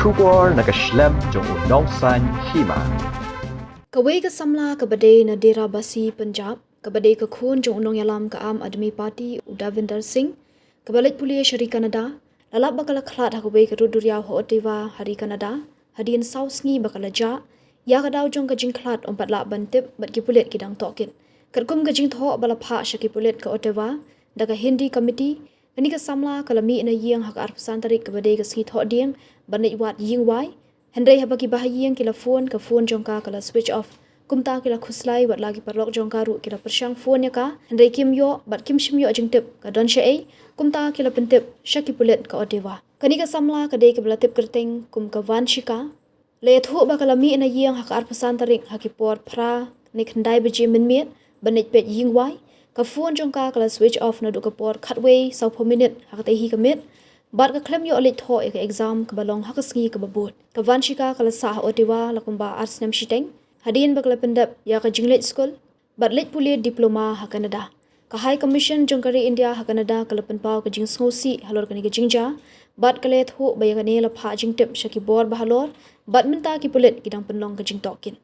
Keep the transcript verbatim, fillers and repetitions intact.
Khubor na ka shlem jong u nongsan hima. Kawei ka samla kaba dei na Dera Basi Punjab, kaba dei ka khun jong u nongïalam ka Aam Aadmi Party u Davinder Singh, kaba leit pule sha ri Canada, la lap ba ka la khlad ha kawei ka rud duriaw ha Ottawa ha ri Canada, hadien saw sngi ba ka la jah, ïa ka daw jong ka jingkhlad ym pat lah ban tip bad ki pulit ki dang tohkit. Katkum ka jingthoh ba la phah sha ki pulit ka Ottawa da ka Hindi Committee, kane ka samla ka la mih na ïing ha ka arphew san tarik kaba dei ka sngi Thohdieng ban leit wad ïing wai. Hynrei haba ki bahaïing ki la phone, ka phone jong ka ka la switch off. Kumta ki la khuslai, wat la ki paralok jong ka ruh ki la pyrshang phone ïa ka, hynrei kim ïoh bad kim shym ïoh jingtip ka don shaei. Kumta ki la pyntip sha ki pulit ka Ottawa. Kane ka samla ka dei kaba la tip kyrteng kum ka Vanshika. La ïathuh ba ka la mih na ïing ha ka arphew san tarik ha ki por phra ne khyndai baje mynmiet ban leit peit ïing wai. Ka phone jong ka ka la switch off naduh ka por khatwei sawphew minit ha katei hi ka miet, bad ka khlem ïoh leit thoh ïa ka exam kaba long ha ka sngi kaba bud. Ka Vanshika ka la sah ha Ottawa la kumba ar snem shiteng hadien ba ka la pyndep ïa ka jingleit skul bad leit pule diploma ha Canada. Ka High Commission jong ka ri India ha Canada ka la pynpaw ka jingsngewsih halor kane ka jingjia, bad ka la ïathuh ba ïa kane la phah jingtip sha ki bor ba halor, bad mynta ki pulit ki dang pynlong ka jingtohkit.